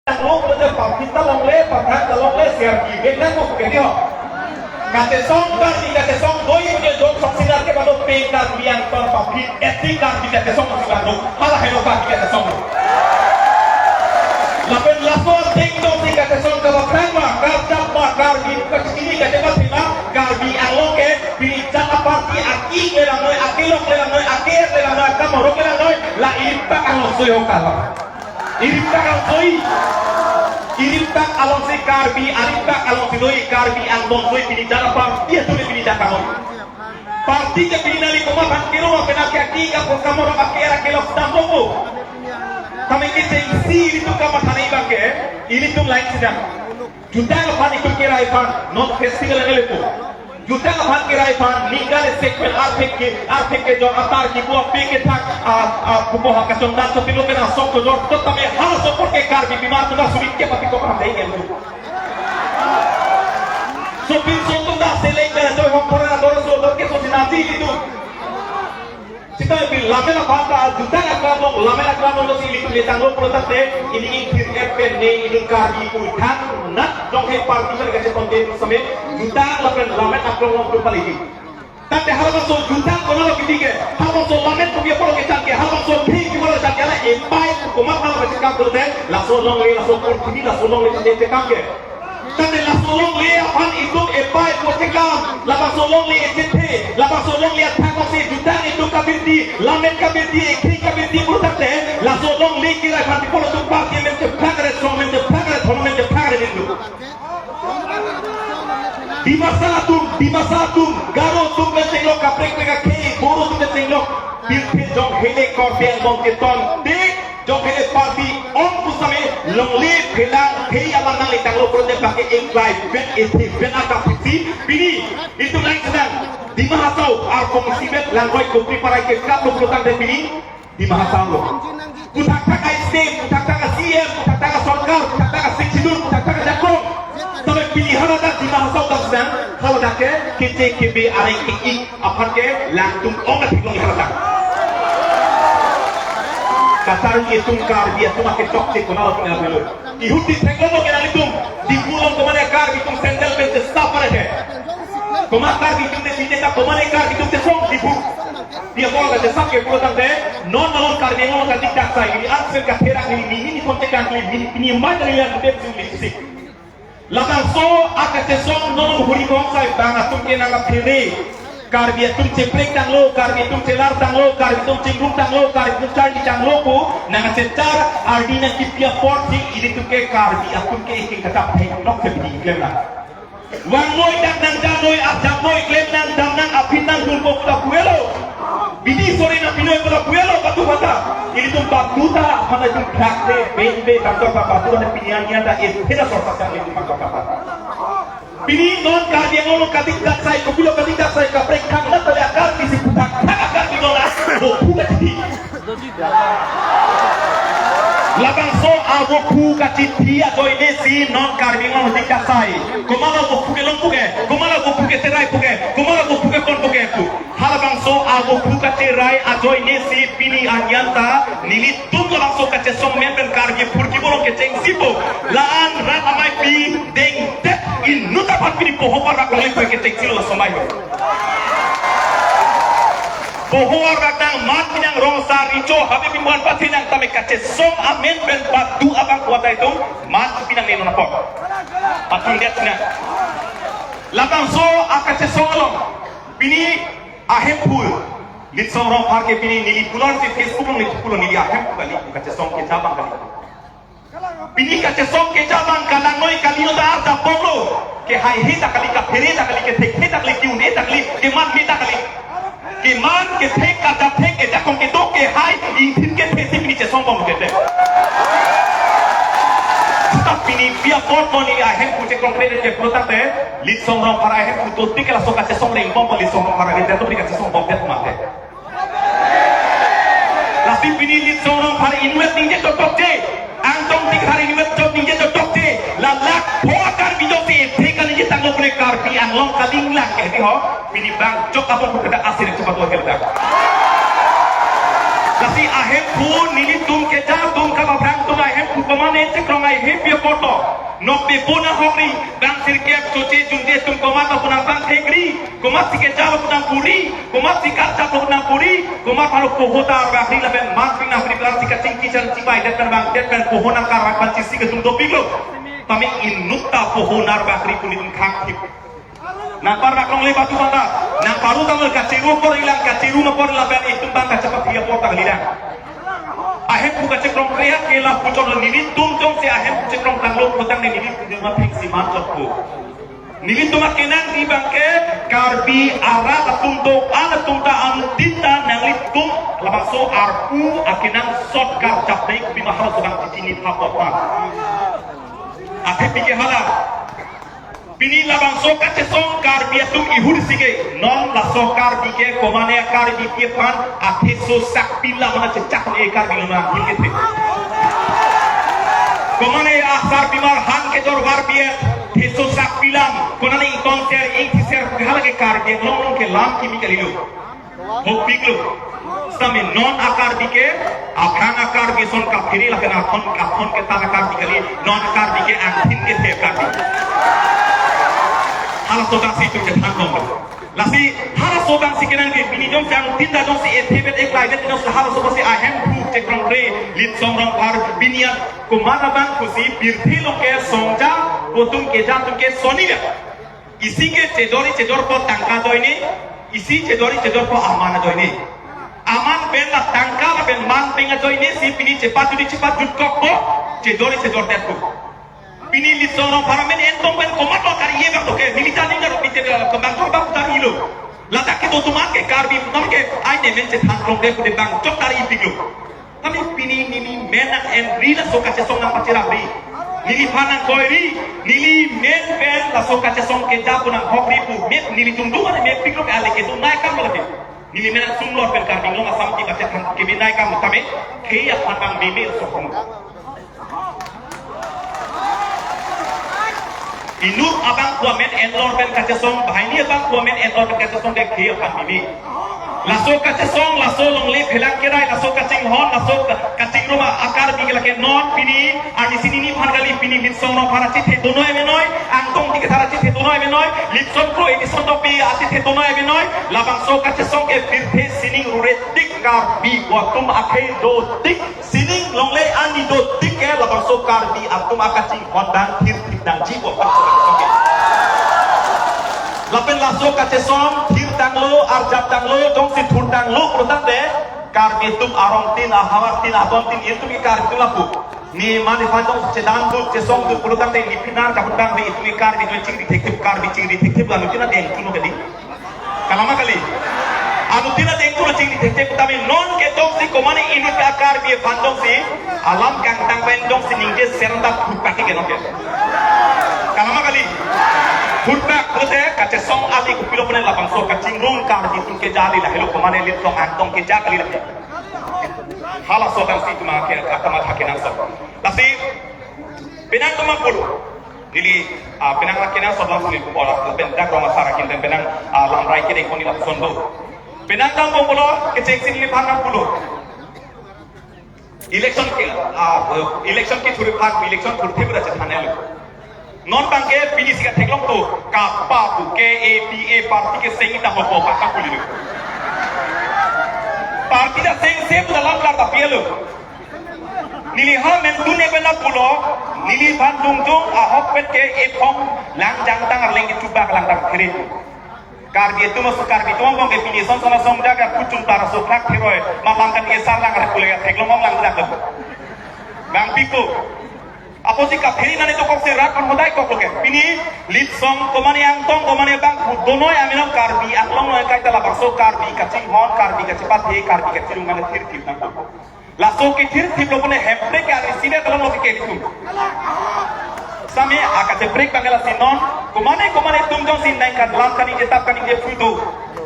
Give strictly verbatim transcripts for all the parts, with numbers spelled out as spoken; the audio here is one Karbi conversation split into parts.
Tanglo pulote paphi ta longle, paphrang ta longle, C R P vek nangkok ke di ho. Kachesong Karbi, kachesong doi pulote jok saksinar ke bado pen Karbi Anglong paphi ethnic Karbi kachesong si bado. Hala helo Karbi kachesong. Lapen laso ateng jongsi kachesong kapaphrang ma, karjap ma, Karbi kachini kachepathe ma, Karbi Anglong ke pini jat aparty aki le langnoi, akelok le langnoi, aker le langnoi, akamorok le langnoi, la ilipak along soyo kalo. Ilipak along soi. Ilipak alongsi Karbi, alipak alongsi doi Karbi Anglong doi pini jat aparty atum pini jat anglong. Party ke pini neli komat aphan kero ma penap ke aki ka program orang aki era kelok sedang bobo. Kami kita isi ilitum kamatha abang ke, ilitum lain sedang. Jutang aphan itum kerai aphan, non festival neli po. Jutang aphan kerai aphan, ningkan isi pen arphek ke, arphek kejor atar kipu ape kethak, a, a, pupo ha kachongdat so pilo kena sok kejor, to tame hal sopor ke Karbi bimar tuna sulit ke pati ko paham dei ke. Sopir sotum da seleng kena choi hong pora na doro so dor ke so sinati ilitum. Sita bi lamen aphan ta jutang akam long, lamen akam long si ilitum letanglo pulo tangte, ili ingthir pen ne ilitum Karbi pu thangnat jong he party pen kachepon te same, jutang lapen lamen akam long tu paliji. Tangte halabangso jutang konatlo kiti ke, halabangso lamen kopi apor kechan ke, halabangso phi kopi apor kechan ke, la epai komat hal kachekam pulote, laso longle, laso purthimi, laso longle kachekam ke. Tangte laso longle aphan itum epai pu chekam, labangso longle echethe, labangso longle athak si jutang itum kabirdi, lamen kabirdi, ekhei kabirdi pulo tangte, laso longle kerai aphan tipolo itum party amen chephlak re, song amen chephlak re, thon amen chephlak re itum. Dimasa atum, Dimasa atum, Garo atum pen chenglok kaprek prek akhei, Boro atum pen chenglok, pirthe jong hele Karbi Anglong keton, tik, jong hele party ong pusitame longle phelang thei alam nangletanglo pulote bangke ingklai pen ethe pen akapisi pini itum lain sedang Dima Hasao arpong sibet langroi kopri parai ke kaplo pulo tangte pini Dima Hasao lo. Puthakthak a-state, puthakthak a-C M, puthakthak a-sorkar, puthakthak a-Sixth Schedule, puthakthak a-jakong. Tame pini haladak Dima Hasao ta sedang, haladak ke kece kebe areng ke-ik aphan ke langtum ong athek long haladak. Katar itum Karbi atum akechokche konatlo pini avelo. Ihut di theklonglo ke nanglitum. Diphu along komane Karbi atum sandal pen chesap pare he. Komat Karbi atum te sinde ta komane Karbi atum te song Diphu. Dia ko kachesap ke pulo tangte, non malom Karbi Anglong katik dak sai, ili ansen katherak ili mini ni kontek kang ili mini pini mai dari yang gede sing lipsik. Labangso akachesong non huri kong sai bang atum ke nangkaphere. Karbi atum cheprek tanglo, Karbi atum chelar tanglo, Karbi atum chingrum tanglo, Karbi atum charli tanglo pu nangkachetar ardi nangkipi apot si ilitum ke Karbi atum ke iking katap thek nok se pidi klem nang. Vangnoi dak nangdamnoi, adamnoi klem nang, dam nang, aphi nang, dun ko puta puelo. Bidi sore nangpinoi puta puelo, patu pata. Ilitum patu ta, mana jun khak de, beng be, kantor pa patu, ada pinian nian ta, eh, heda sor pasang ilitum kantor pa patu. Pini non Karbi Anglong katik dak sai, kopilo katik dak sai, kaprek thangnat tali akar, bisi puthakthak akar, bidon as, bo puka titi. Labangso avophu kachithi ajoine si non Karbi Anglong katik dak sai. Komatlo avophu ke long puke, komatlo avophu ke terai puke, komatlo avophu ke kon puke pu. Halabangso avophu katerai ajoine si pini anyan ta nelitum labangso kachesong amen pen Karbi phurki bolong kechengsi po. La-an rat amei pi dengdet inut aphan pini poho parvak longle pu kechengsi lo somai ho. Poho arvak nang mat pinang rong sari cho habe pimuan pati nang tame kachesong amen pen patu abang kuat itum mat pinang neno napok. Patu lihat nang. Labangso akachesong along pini ahemphu Litsong Rongphar ke pini neli pulo si Facebook along neli pulo neli ahemphu kali kachesong keja abang kali. Pini kachesong keja abang kalangnoi kali no ta arta poklo. Kehaihe ta kali, kaphere ta kali, kethekhe ta kali, ke-un-e ta kali, kemanme ta kali. Keman, kethek, kachethek, kejakong kedo, kehai, ingthin kethe si pini chesong bom kete. Seta pini pi apot non neli ahemphu che konkret ke pulo tangte, Litsong Rongphar ahemphu dotik ke laso kachesong le ingbom, Litsong Rongphar ahemphu dotik kachesong bomdet mate. Lasi pini Litsong Rongphar inutvet ningje toktok je. Angtong Tikhar inutvet chot ningje toktok je. La lakh pho a-Karbi jongsi ethe kaningje tanglo pule Karbi Anglong kalinglang ke di ho. Pini bang chok abang pu kedak asir chepatwa kedak. Lasi ahemphu nelitum keja atum kapaphrang atum ahemphu komane che Tong ai hepi aporto. Nokbe puna hokri, bang sirkep choche jungje atum komat apuna bang thekri, komatsi kejal apuna puri, komatsi karchap apuna puri, komat halo poho ta arvakri lapen man pina hri pelar si kachingki chan chibai det pen bang det pen poho nangkarvak pen chisi ketum dopiklo. Tame inutta poho nangkarvakri pu nelitum khang thip. Nangparvak longle batu bata. Nangparu tanglo kachiru apor ilang, kachiru apor lapen itum bang kachepathe apor tangli lang. Ahemphu kachekrong kreat ke lapu chot nelitum jongsi ahemphu chekrong tanglo putang nelitum joma thengsi man chot pu. Nelitum akenangji bang ke Karbi arat atum do-an atum ta anuttin ta nanglitum labangso arpu akenangsot karchap dei kubima halaso bang titi nitha apor ta. Athe pike hala. Pini labangso kachesong Karbi atum ihur sige, non laso Karbi ke komane Karbi ke pan atheso sakpi lam na chechak ne Karbi luna hin ke the. Komane a Karbi mar han kejor var bi atheso sakpi lam, konane ingkong ser ingthi ser hala ke Karbi long long ke lam kimi kalilo. Hopiklo. Sami non a Karbi ke, aphrang a Karbi ason kaphere lapen athon athon ketan a Karbi kali, non a Karbi ke angthin kethe a Karbi. Halaso bang si itum chethan kong. Lasi halaso bang si kenangji pini jongsi angthin ta jongsi ethe bet eklai bet jongsi halaso bang si ahemphu chekrong kre Litsong Rongphar pini an komat abang pusi pirthe lo ke songja atum keja atum ke soni ya. Isi ke chejor-i chejorpo tangka ajoine, isi chejor-i chejorpo aman ajoine. Aman pen la tangka lapen man pen ajoine si pini chepajut-i chepajut kokpo, chejor-i chejor detpo. Pini Litsong Rongphar amen entong pen komat lo kari ye bang toke, neli ta ning daru pite kembang chor bang tari lo. Ladak kedo atum an ke Karbi atum ke ai ne men chethan rong de kude bang chot tari ipiklo. Kami pini neli men nang-enri laso kachesong nangpachirapri. Neliphan nangkoiri, neli men pen laso kachesong keja pu nanghokri pu met nelitum do mane mepiklo ke ale kedo nai kam lagi. Neli men nangsumlor pen Karbi Anglong Assam ti kachethan keme nai kam tame khei aphan bang meme sok. Inut abang pu amen enlor pen kachesong, banghini abang pu amen enlor pen kachesong ke khei aphan meme. Laso kachesong, laso longle phelang kerai, laso kachinghon, laso ka-, kachingrum a Karbi ke lake non pini, arnisi neliphan kali pini Litsong Rongphar achethe donoi amenoi, Angtong Ingti Kathar achethe donoi amenoi, Litsong Kro Edison Tokbi achethe donoi amenoi, labangso kachesong ke pirthe sining rure tik Karbi atum akhei dotik. Sining longle ani dotik ke labangso Karbi atum akachinghon dang thirthip dangji pu. Lapen laso kachesong thirtanglo, arjaptanglo, jongsi thurtanglo pulotangte Karbi atum arongtin, ahavartin, adontin, itum ke Karbi atum lapu. Ne mane phan jong chedan dut, chesong dut pulotangte ne pinar kaputang ve itum ke Karbi atum chingri thekthip, Karbi chingri thekthip lalu kina deng kuno kali. Kalama kali. Anuttin adeng kuno chingri thekthip tame non ke jongsi komane inut ke a Karbi aphan jongsi alam kangtang pen jongsi ningje serta phutpak ke non ke. Kalama kali. Phutpak pute kachesong ati kopilo pune labangso kachingrum Karbi atum keja kali lahelo komane Litsong Angtong keja kali lahelo. Halaso bang si itum ke akama thake nangsot. Lasi penang atum pulo. Neli, ah, penang akenangsot lam suli pupor, lapen dak rong asar akin pen penang, ah, lamrai kedeng koni lapuson do. Penang dam bom pulo, kechengsi neliphan nangpulo. Election ke, ah, election kethur aphan, election thurthe pu ta chethan lo. Non bang ke pini si katheklong to, kapa pu ke A P A party ke seng ita hopo, paka pulilo. Party ta sengse pu ta lam lar ta pielo. Neli ha men tune pen lapulo, neliphan dungjung ahokpet ke ephong langjang tang arleng kechubak langdang kherek. Karbi atum aso Karbi atum angbong ke pini son son asong jaga kuchung tar aso khak theroi, malam kan ke sarlang arek pule theklong ong langdak lo. Bang piko. Apotsi kaphere nani to kok serak kan hodai kok lo ke. Pini Litsong komane Angtong komane bang pu donoi aminam Karbi Anglong lo kaita labangso Karbi kachinghon, Karbi kachepathe, Karbi kachirung mane thirthip nangpo. Laso kethirthip lo pune Hemprek ke arnisi le tolong lo ke kelitum. Sami akacheprek bang lasi non, komane komane atum jongsi nang kan lam kaningje tap kaningje phu do.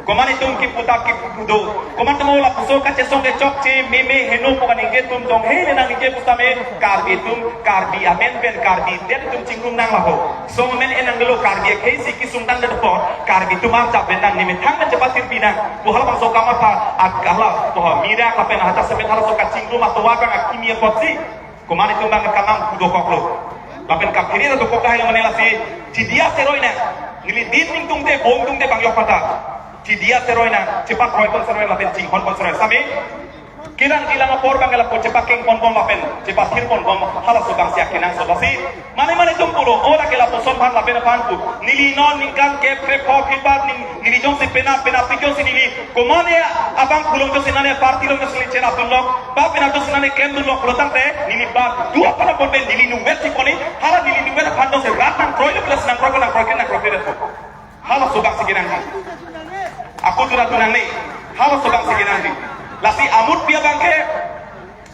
Komane atum kipu tap kipu do. Komane atum lapuson kachesong kechokche meme heno pu kaningje atum jong he le nangningje pu sami Karbi atum Karbi amen pen Karbi det atum chingrum nang laho. Song amen enang lo Karbi akhei si kesung tang det apot, Karbi atum arjap pen nang nemethang pen chepathir pinang. Pu halabangso kamatha, at hala, pu ha mira kapen hata semen halaso kachingrum atovar bang akimi apotsi. Komat itum bang kamang pu dokoklo. Lapen kaphere dokok tahai lo mane lasi. Chidia seroi na. Neli din ning tungte bom tungte bang yok pata. Chidia seroi na. Chepakroi pon seroi lapen chinghon pon seroi. Sami. Kelang kelang apor bang lapu chepakeng pon pon lapen. Chepathir pon pon. Halaso bang si akenangsot lasi. Mane mane itum pulo. Ora ke lapuson aphan lapen aphan pu. Neli non ningkan kep kep ho kipat ning. Neli jongsi penap penap pi jongsi neli. Komat ne abang pulong jongsi nane party long jongsi neli cherap dunlok. Ba penap jongsi nane klem dunlok pulo tangte. Neli ba dua pada pon pen neli nungwet si poni. Hala neli nungwet aphan jongsi rat nangkroi le plus nangkroi nangkroi nangkroi. Halaso bang si kenangji. Ako tu ratu nang ne. Halaso bang si kenangji. Lasi amutpi abang ke.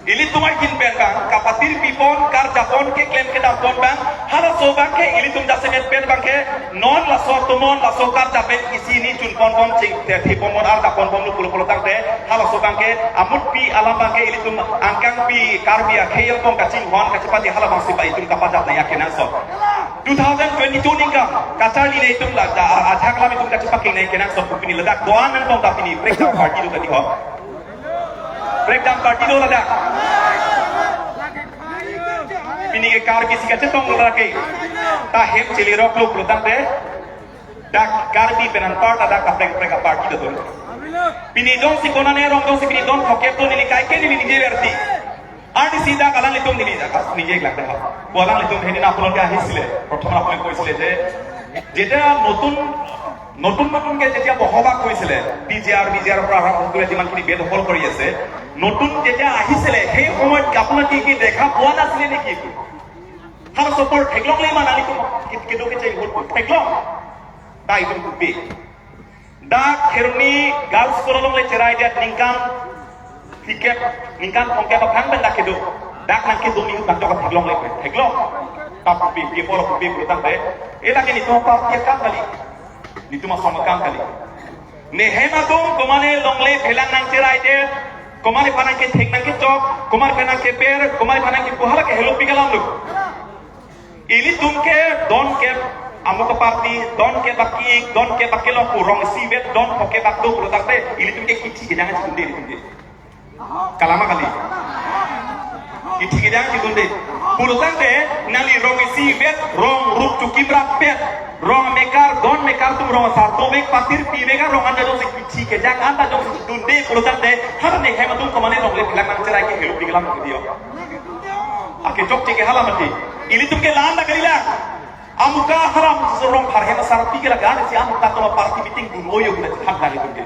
Ilitum ahin pen bang, kapatir pi pon, karja pon, keklem kedam pon bang, halaso bang ke, ilitum jasemet pen bang ke, non laso atomon, laso karja pen isi ni chun pon pon ching, te thi pon pon arda pon pon lu pulo pulo tangte, halaso bang ke, amutpi alam bang ke, ilitum angkangpi Karbi akhei along kachinghon, kachepate hala bang si ba itum kapajat nangji akenangsot. Two thousand twenty-two ningkan, kacharli nangji itum la, da, a, ajak lam itum kachepakeng nangji akenangsot, pini ladak doan nangtong ta pini, breakdown party do kati ho. Breakdown party do ladak. Pini ke Karbi si kachetong lo lake. Ta hem chili rok lo pulo tangte. Dak Karbi pen anparta dak kaprek prek aparty do. Pini jongsi konane rong jongsi pini don phokep do neli kaike neli ningje versi. Arnisi dak alanglitum neli dak ningje lak dak. Bo alanglitum heni na pulo ke ahisile. Prothom na pulo koisile je. Jeta notun নতুন নতুনকে যেতিয়া বসবাস কৰিছিলে, P G আৰ, বি জি আৰ পৰা আৰম্ভ কৰি যিমানখিনি বেদখল কৰি আছে, নতুন যেতিয়া আহিছিলে, সেই সময়ত আপোনালোকে কি দেখা পোৱা নাছিলে নেকি? Halaso apor theklongle ma nangtum, kit-, kedo kecheng hut theklong. Dai itum kupi. Dak Kheroni Girls School along le cherai dia ningkan phlikep, ningkan phongkep aphan pen dak kedo. Dak nangkedo ni dak jok theklongle, theklong. Ta kupi, pi apor kupi pulo tangte. Ila ke nelitum aparty akam kali. Nelitum asong akam kali. Nehem atum komane longle phelang nangcherai det, komane aphan nangkethek nangkechok, komane aphan nangkeper, komane aphan nangkepu hala ke helo pi ke alam lo. Ilitum ke don kep amuk aparty, don kep aki, don kep aki lo kurong isivet, don phokep ak do pulo tangte, ilitum ke kithi kedang aji dunde ilitum ke. Kalama kali. Kithi kedang aji dunde. Pulo tangte, nangli rong isivet, rong rup chukim rapet, rong mekar, don mekar atum rong asar tovek patir pivek, rong anda jongsi kithi kedang anda jongsi dunde pulo tangte, hala nehem atum komane longle phelang nangcherai ke helo pi ke alam lo kedi ho. Akechokche ke hala mati. Ilitum ke la-an ta kali la. Amuka haram sorong pharhen asar pi ke la, arnisi amuka toma party meeting dun oyo guna chethak kali dun ke.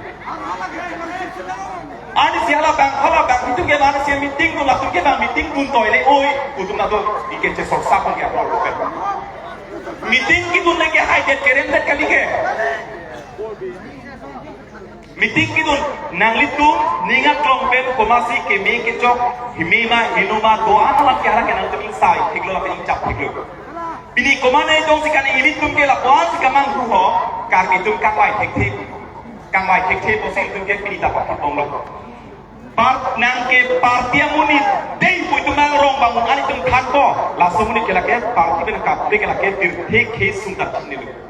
Arnisi hala bang, hala bang itum ke arnisi meeting dun, latum ke bang meeting dun toile oi, itum na do ike che sorsa pon ke apor lo ke. Meeting kedun le ke hai det kerem det kali ke. Meeting kedun, nanglitum ning aklong pen komatsi keme kechok, heme ma, heno ma, do-an alam ke hala ke nangtum ingsai theklo lapen ingchap theklo. Pini komane jongsi kan ilitum ke lapuan si kamanghu ho, Karbi atum kangvai thekthe. Kangvai thekthe pusi itum ke pini ta pathapong lo. Par-, nangke party amonit dei pu itum nang rong bangun an itum thanpo. Laso amonit ke lake party pen kaprek ke lake tirthe khei sung ta chinilo.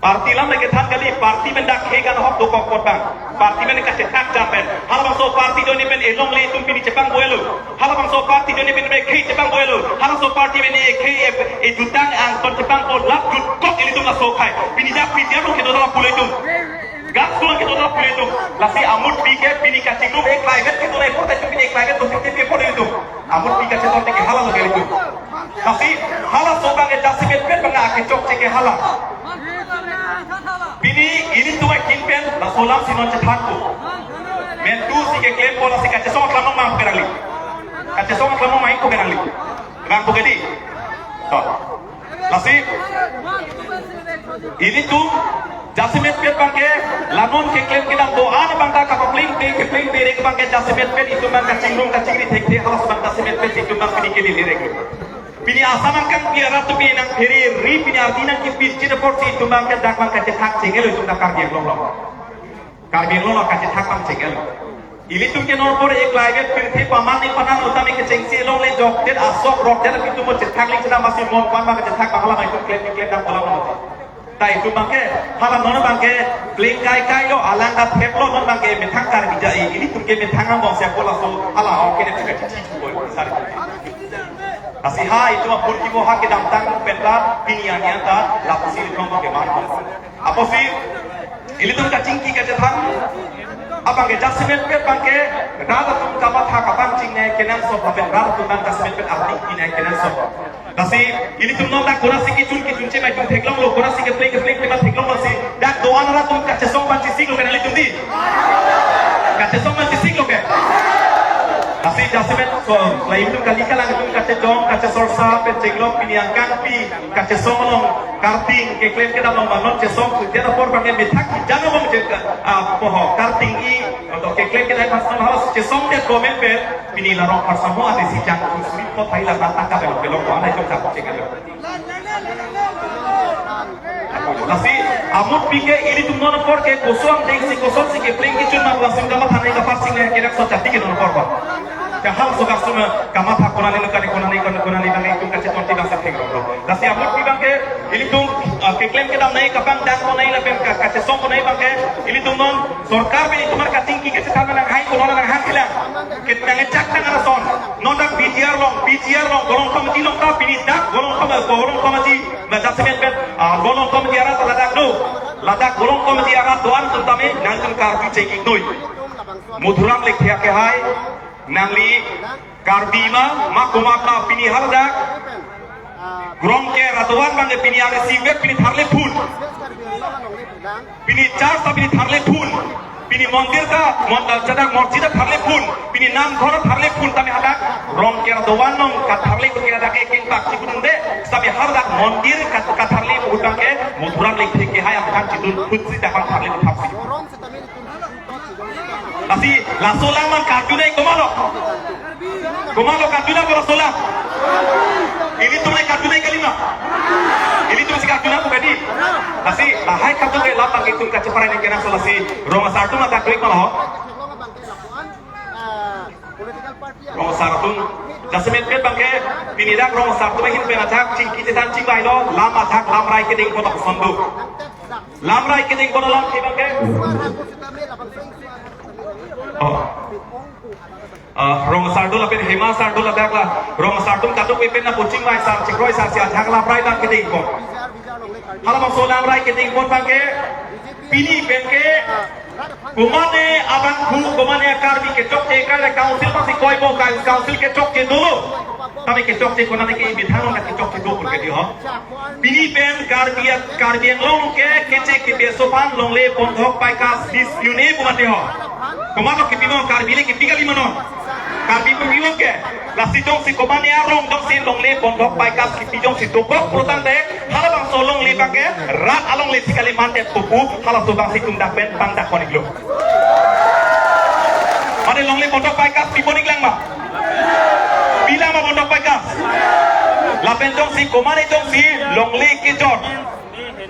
Party alam le kethan kali, party pen dak khei kan hok dokok kot bang. Party pen kachethak jam pen. Halabangso party ajoine pen elongle itum pini chepang boelo. Halabangso party ajoine pen khei chepang boelo. Halabangso party pen e khei e, e jutang angton chepang bo lap jutkok ilitum laso akhai. Pini jak pini arum kedo la pulo itum. Gas tulang kedo la pulo itum. Lasi amutpi ke pini kachingrum e climate kedo la ipot itum pini climate dotik ke ipot itum. Amutpi kachetong ke hala lagi itum. Lasi halaso bang e jasemet pen bang akechokche ke hala. Pini ilitum ahin pen laso alam si non chethanpo. Mentu si keklem po lasi kachesong aklam ma pu ke nangli. Kachesong aklam ma pu ke nangli. Bang pu ke dei. To. Lasi ilitum jasemet pen bang ke la non keklem kedam do-an bang ta kapapling pe kepleng pe rek bang ke jasemet pen itum bang kachingrum kachingri thekthe, halas bang jasemet pen itum bang pini kele le rek. Pini Assam angkang pi arat atum pini nangphere ri, pini ardi nangkipirchit apotsi itum bang ke dak bang kachethak chengelo itum dak Karbi Anglong along. Karbi Anglong along kachethak bang chengelo. Ilitum ke non apor e climate pirthe paman ni panan utam e kechengsi elongle jokdet asok rokdet apitum mo chethak ling chena masi mon kwan bang kachethak bang hala bang itum klem klem dam kolam mo. Itum abangke, hala non abangke, pleng kai kai lo, alang ta thep lo, non abangke methang Karbi ja-i, ilitum ke methang angbong si apo laso, hala oke ne chika chichi ko, sari. Lasi ha, itum apurkimo ha kedamtang pen ta, pini anian ta, lapusi itum abangke man. Apotsi, ilitum kachingki kachethan, abangke jasemet pet abangke, rat atum kamatha kapangcheng ne kenangsot lapen rat atum abang jasemet pet ardi ne kenangsot. Lasi, ilitum non dak konatsi kechun kechun chemai atum theklonglo, konatsi kepleng kepleng tema theklonglo si, dak do-an arat atum kachesong ban chisik lo ke ilitum di. Kachesong ban chisik lo ke. Lasi jasemet so, la ilitum kali kalang itum kachejong, kachesorsa, pen chenglok pini angkangpi, kachesong along, karting, keklem kedam along, non chesong, dia apor abangke methak, jana bang je, ah, poho, karting-i, atau keklem kedam pas nama harus chesong dia komen pen, pini la rong parsamo ade si jang kusuri po thai la tata ka belok belok ko anai jok jok cek belok. Lasi amutpi ke ilitum non apor ke kosong deng si kosong si kepleng kechun ma langsung kamatha nai kaparsing ne kenangsot jati ke non apor ko. Ke halaso kasuma kamatha konane nukani konane konane konane abang itum kachetong tidak sepheng rong. Lasi amutpi abangke ilitum, ah, keklem kedam nai kapangdang konai lapen ka-, kachesong konai abangke ilitum non sorkar pen itum kachingki kachethan nang hai konon nang hai kilang. Ketang echak tang arason. Non dak B G R along, B G R along, golong komiti along ta pini dak, golong komiti, golong komiti, na jasemet pen, ah, golong komiti arat ladak do. Ladak golong komiti arat do-an atum tame, nangtum Karbi chekik noi. Madhuram Lekthe akehai, nangli Karbi ma, ma komat ma pini haladak. Rongker adovan abangke pini ari sibet pini tharle phun. Pini church ta pini tharle phun. Pini mondir ta, mon-, chadak morji ta tharle phun. Pini namghor tharle phun tame hadak. Rongker adovan along katharle ke hadak ke kengpak chibudung de. Tame hadak mondir kat-, katharle phun abangke Madhuram Lekthe akehai aphan chidun phun si dapat tharle phun thapsi. Lasi, laso alam man karju nai komatlo. Komatlo karju nai laso alam. Ilitum nai karju nai kalima. Ilitum si karju nai bukan di. Lasi, lahai karju nai alam abang itum kacheparai nai kenangsot lasi. Rong asar atum adak klik malah. Rong asar atum. Jasemet pet abangke, pini dak rong asar atum ahin pen ajak chingki chethan chingvailo, lam ajak lamrai keding kotak sondu. Lamrai keding kono lam ke abangke. Oh. Ah, rong asar do lapen hema asar do ladak la. Rong asar atum kadokave pen na puching vai asar chekroi asar si ajak lamrai abang keding ko. Halabangso lamrai keding ko abangke. Pini abangke. Komane abang hu, komane Karbi kechokche kai la council pasi koi bo kai council kechokche dolo. Tame kechokche konane ke imithang na kechokche do pun ke di ho. Pini pen Karbi, Karbi Anglong ke keche kebi aso aphan longle pondok paikas bis yune bu mate ho. Komat lo kepi mo Karbi le kepi kali mano. Karbi kepi mo ke. Lasi jongsi komane arong jongsi longle pondok paikas kepi jongsi dokok pulotangte halabangso longle abangke rat alongle si kali mandet pupu halaso abang si tum dak pen pangdak konik lo. Mane longle pondok paikas pi konik lang ma. Bilang ma pondok paikas. Lapen jongsi komane jongsi longle kejor.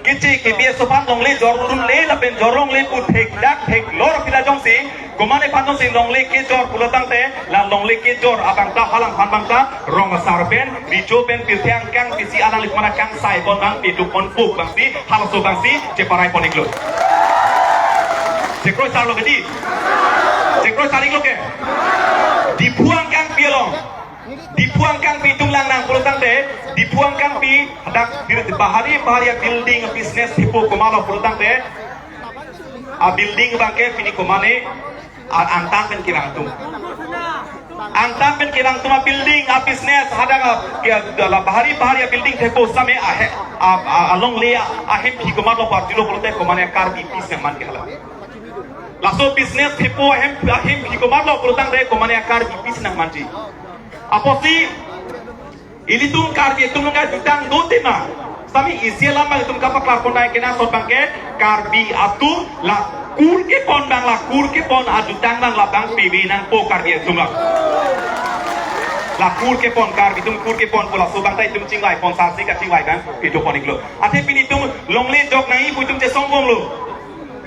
Keche kebi aso aphan longle jor urun le lapen jor longle pu thek dak thek lor pila jongsi. Komane aphan jongsi longle kejor pulotangte la longle kejor abang ta halang aphan abang ta rong asar pen, richo pen pirthe angkang pisi alangli mana kangsai pon abang piduk pon puk abang si, halaso abang si, cheparai pon iklo. Chekroi asar lo ke di. Chekroi asar iklo ke. Diphu angkangpi along. Diphu angkangpi itum lang nang pulotangte, Diphu angkangpi, hadak bir-, bahari, bahari a-building, a-business diphu komat lo pulotangte, a-building abangke pini komane, a-, angtan pen kevang atum. Angtan pen kevang atum a-building, a-business, hadak a, ya, dalam bahari, bahari a-building thepo same ahe, a, a, alongle a, ahemphi komat lo parjulo pulote komane Karbi pi si nangman ke hala. Laso business thepo ahem, ahemphi komat lo pulotangte komane Karbi pi si nangmanji. Apotsi, ilitum Karbi atum nang jutang do tema. Sami isi alam abang itum kapaklar pon nai kenangsot abangke Karbi atum la kur kepon abang la kur kepon ajutang abang labang pebe nangpo Karbi atum la. La kur kepon Karbi atum kur kepon pu laso abang ta itum chingvai pon sasi kachingvai abang piduk pon iklo. Athe pini itum longle jok nangji pu itum chesong bomlo.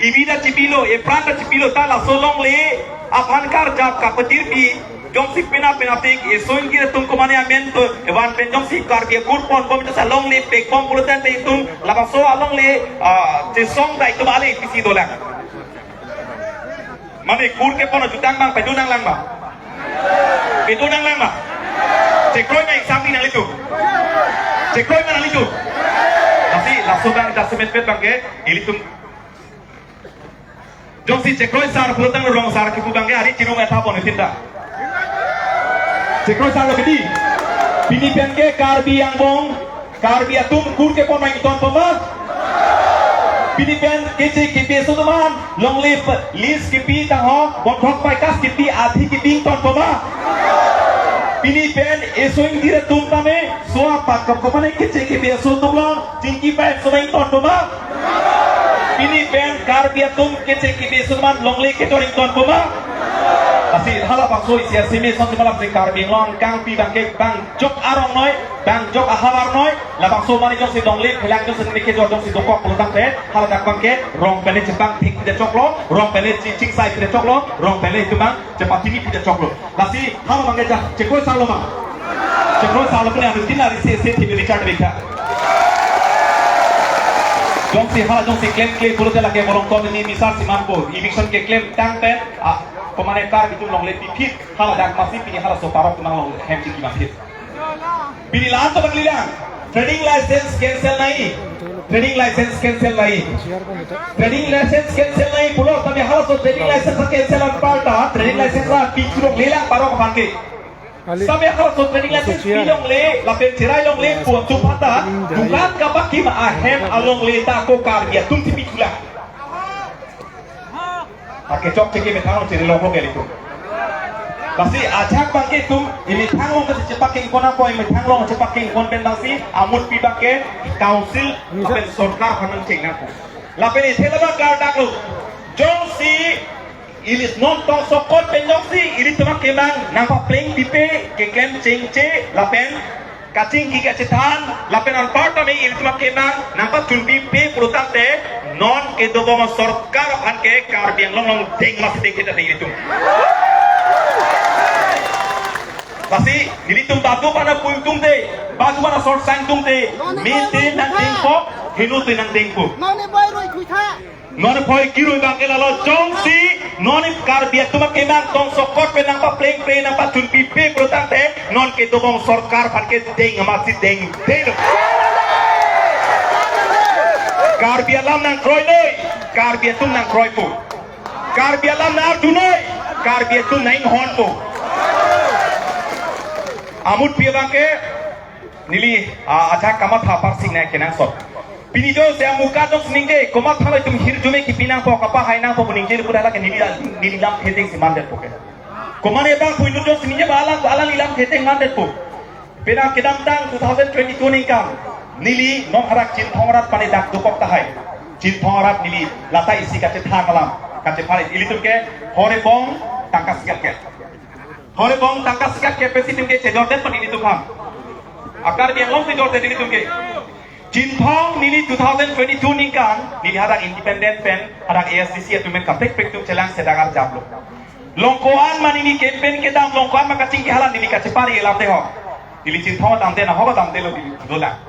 Ibi ta chipilo, epran ta chipilo ta laso longle aphan karjap kapatirpi. Jongsi pina pina tik, iso ingkir atum komane amen to, evan pen jongsi Karbi akur ponbom ta alongle pekbom pulote itum, labangso alongle, ah, chesong ta itum ale pisi dolang. Mane kur kepon ajutang abang padu nanglang ma? Padu nanglang ma? Chekroi ma exam di nanglitum? Chekroi ma nanglitum? Lasi, laso abang jasemet pet abangke, ilitum. Jongsi chekroi sar pulotang rong sar kipu abangke ari chirung etha pon itinta. Chekroi sar lo kedi. Pini pen ke Karbi angbong, Karbi atum kur kepon ma ingtonpo ma? Pini pen keche kepi aso atum an longle pe-, lease kepi tangho, bondhok pai kas kepi athi kepi ingtonpo ma? Pini pen iso ingkir atum tame, so apak kop komane keche kepi aso atum along chingki pai so ma ingtonpo ma? Pini pen Karbi atum keche kepi aso atum an longle kejor ingtonpo ma? Lasi halabangso isi aseme son si malap si Karbi Anglong kangpi abangke bang jok arong noi, bang jok ahavar noi, labangso mane jongsi longle phelak jongsi ne kejor jongsi dokok pulotangte, haladak abangke rong pen chepangthik pida choklo, rong pen chi-, chingsai pida choklo, rong pen itum abang chepatini pida choklo. Lasi, hala abangke ja, chekroi sar lo ma? Chekroi sar lo pune anu tina risi ese thimi Richard Bikha. Jongsi hala jongsi klemkle pulote lake bolong ton ni misar simanpo. Eviction keklemtang pen, ah, komane Karbi atum longle pipit, haladak masi pini halaso parok atum along hem chingki mapit. Pini la-an to bang lilang. Trading license cancel nai. Trading license cancel nai. Trading license cancel nai pulo, tame halaso trading license cancel anparta, trading license la pi churok lelang parok aphan ke. Tame halaso trading license pi longle, lapen cherai longle pu atum aphanta, dukan kapakim ahem alongle ta ako Karbi atum si pi chulang. Ake chok cheke methang lo chiri longlo ke litum. Lasi ajak abangke itum, imethang long kachepakeng kon apo, imethang long chepakeng kon pen lasi, amut pi abangke, council, lapen sorkar aphan nangcheng nangpo. Lapen ithe lama kardaklo. Jongsi, ili non tongsokot pen jongsi, ilitum akemang, nangpapleng pipe, keklem chengche, lapen, kachingki kachethan, lapen anparta me ilitum akemang, nangpachunpipe pulotangte, non kedobom sorkar aphan ke Karbi Anglong along deng masi deng kita ilitum. Lasi, nelitum badu bana puing tungte, badu bana sorsang tungte, mete nangdengpo, henu te nangdengpo. Non ne bai roi khuitha. Non phoi kirui abangke lalo jongsi, non Karbi atum akemang tongsokot pen nangpaplengple nangpachunpipe pulotangte, non kedobom sorkar aphan ke deng amatsi deng deng. Karbi alam nangkroinoi, Karbi atum nangkroipo. Karbi alam nang-arjunoi, Karbi atum nang-inghonpo. Amut pi abangke, neli, ah, ajak kamatha apar sing nang kenangsot. Pini jongsi amuka jongsi ningje, komat halo itum hirjume kipi nangpo, kapahai nangpo pu ningje pu dak lake neli, neli lam kheteng si mandetpo ke. Komane abang pu inut jongsi ningje ba alang, alang neli lam kheteng mandetpo. Penang kedamtang two thousand twenty-two ningkan, neli non hadak Chinthong arat aphan dak dokok tahai. Chinthong arat neli lata isi kachethan alam, kachephan ilitum ke, hore bong tangka sikat ke. Hore bong tangka sikat ke pensi itum ke chejordet pen ilitum ham. Akarbi Anglong chejordet ilitum ke. Chinthong neli two thousand twenty-two ningkan, neli hadak independent pen, hadak A S D C atum pen kaprek prek atum chelang sedak arjaplo. Longko an ma neli campaign kedam, longko an ma kachingki hala neli kachepari elam de ho. Neli Chinthong damde na ho damdelo neli dolang.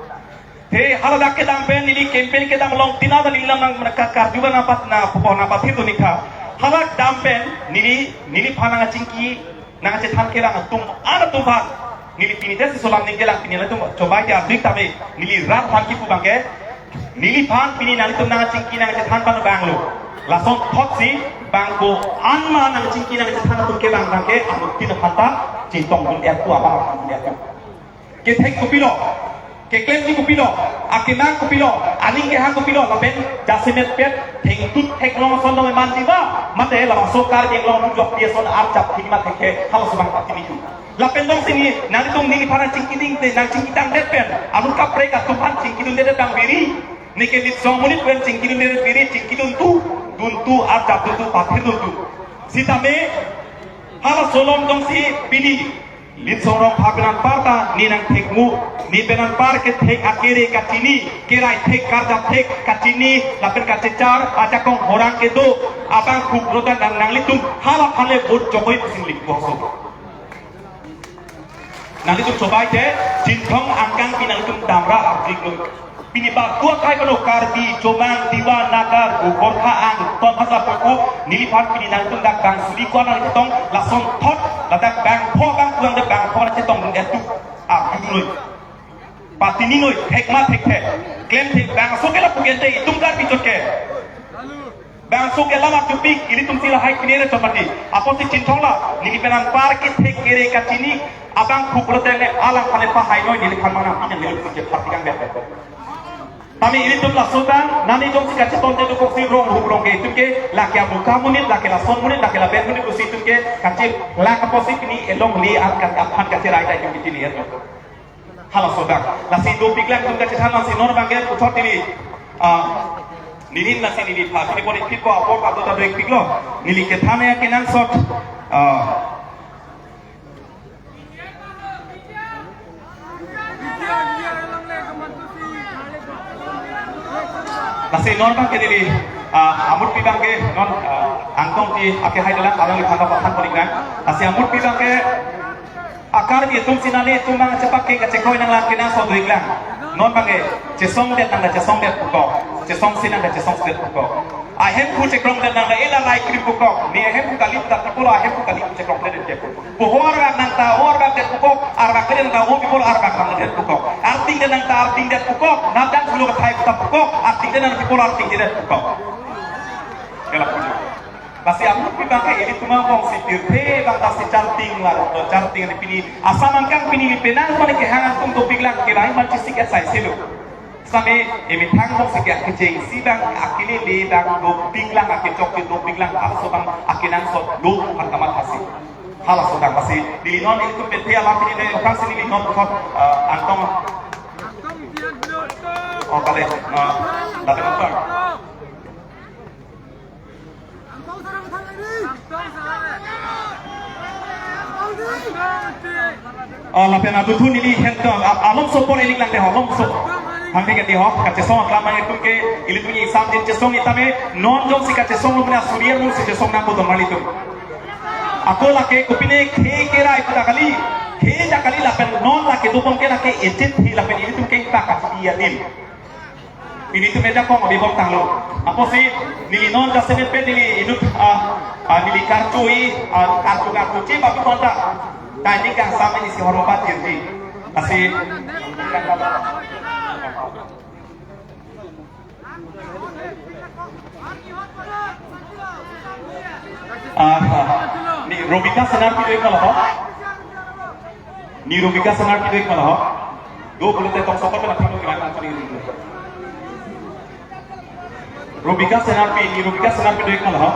Te haladak kedam pen neli campaign kedam along tina ta neli lam nang ka-, karju ba nangpat na pupo nangpathir do nikha. Hadak dam pen neli, neliphan nangchingki nangchethan kerang atum, an atum aphan. Neli pini tesi solam ningjelang pini latum chobai ke adik tame. Neli rat aphan kipu abangke. Neliphan pini nanglitum nangchingki nangchethan pan abang lo. Lason thotsi bang ko-an ma nangchingki nangchethan atum ke bang bangke amut tin aphan ta Chinthong dun erku abang aphan dun erku. Kethek kopilo, keklemji kopilo, akemang kopilo, aning kehang kopilo, lapen jasemet pet, thengtut theklong ason dong eman diba, mate labangso Karbi Anglong jok dia son arjap thik ma thek ke, halaso abang pati nitu. Lapen jongsi neli, nanglitum neliphan nangchingki dingte, nangchingki tangdet pen, amun kaprek atum aphan chingki dundet bang biri, neke nit song monit pen chingki dundet biri, chingki dun tu, dun tu, arjap dun tu, pathir dun tu. Sitame, halaso along jongsi pini, Litsong Rongphar pen anparta, ne nangthekmu, ne pen anpar kethek akere kachini, kerai thek karjap thek kachini, lapen kachechar, ajakong horang kedo, abang kuk rotan nang nanglitum, halaphan le vote chokoi pusi neli boso. Nanglitum chobai te, Chinthong angkang pi nanglitum damra arjik lo. Pini bak tua kai kono Karbi, Chomang, Tiwa, Naga, Gorkha, Angton, Hasa, Poko, neliphan pini nanglitum dak bang suli ko-an nangchetong, lason thot, ladak bang pho bang pulang de bang pho nangchetong dun etu. Arju noi. Patini noi, thek ma thek thek. Klem thek bangso ke lapu ke te, itum Karbi chot ke. Bangso ke lama tupik, ilitum si lahai kene re chot mati. Apotsi Chinthong la, neli pen anpar kethek kere kachini, abang phuk lote ne alangphan le pahai noi, neliphan mana pinang nelitum ke parti kang bet bet. Tame ilitum laso bang, nani jongsi kachetongte dokok si rong rup rong ke itum ke, lake amuka monit, lake lason monit, lake laben monit pusi itum ke, kache lak apotsi pini elong le at kat aphan kacherai ta itum ke tini ya. Halaso bang. Lasi dopik lang itum kachethan, lasi non bang ke puthot neli. Ah, neli lasi neli pha, neli bor-i piko apor ka dota do-ik piklo. Neli kethan ya kenangsot. Ah. Lasi non bang ke neli, ah, amut pi bang ke non, ah, angtong ti ake hai dalam abang ipha ka pathan konik nang. Lasi amut pi bang ke akar bi itum si nani itum bang chepak ke kachekoi nang lang kenangsot do-ik lang. Non bang ke chesong det nang da chesong det pukok. Chesong si nang da chesong si det pukok. Ahemphu chekrong det nang da ela lai krim pukok. Ne ahemphu kali ta pulo ahemphu kali chekrong det ke pu. Pu ho arvak nang ta ho arvak det pukok. Arvak det nang ta ho people arvak nang det pukok. Arting det nang ta arting det pukok. Nadang pulo kathai ta pukok. Arting det nang people arting det pukok. Kela puji. Lasi amut pi bang ke ilitum angbong si pirthe bang ta si charting la, charting ni pini. Assam angkang pini ni penang mane kehang atum dopik lang ke lain man chisik et sai selo. Same emethang bong si ke akejeng si bang akele le bang dopik lang akechok ke dopik lang halaso bang akenangsot lo phan kamat hasi. Halaso bang lasi neli non ilitum pirthe alam pini de okang si neli non thot, eh, angtong. Oh, kale, eh, lapen angtong. Oh, lapen adu thu neli hento, a-, along sopor elik lang de ho, along so. Hang de ho, kachesong aklam ang itum ke, ilitum ni exam din chesong itame, non jongsi kachesong lo mena suri armung si chesong nang bodong malitum. Ako lake kopine khe kerai puta kali, khe ja kali lapen non lake dobom ke lake ejit hi lapen ilitum ke ipa kachi adin. Pini itum ejakong abibong tanglo. Apotsi neli non jasemet pen neli inut, ah, ah, neli karchui, ah, karchu karchu che babi konta. Tani kangsam neli si hormat tirji. Lasi, ah, ah, ni Robika Senarpi do-ik ma lo ho. Ni Robika Senarpi do-ik ma lo ho. Do pulote tong sokot na thik kiran na chini. Robika Senarpi, ni Robika Senarpi do-ik ma lo ho.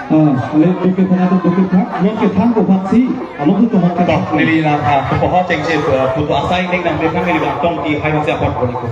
Ah, ale dukit thana tu dukit tha, along kethan ko bhaksi, along tu tohok kethan. Neli na ha, to poho chengse, eh, putu asai ning nang bekang neli bang tong ti hai masih apa ko.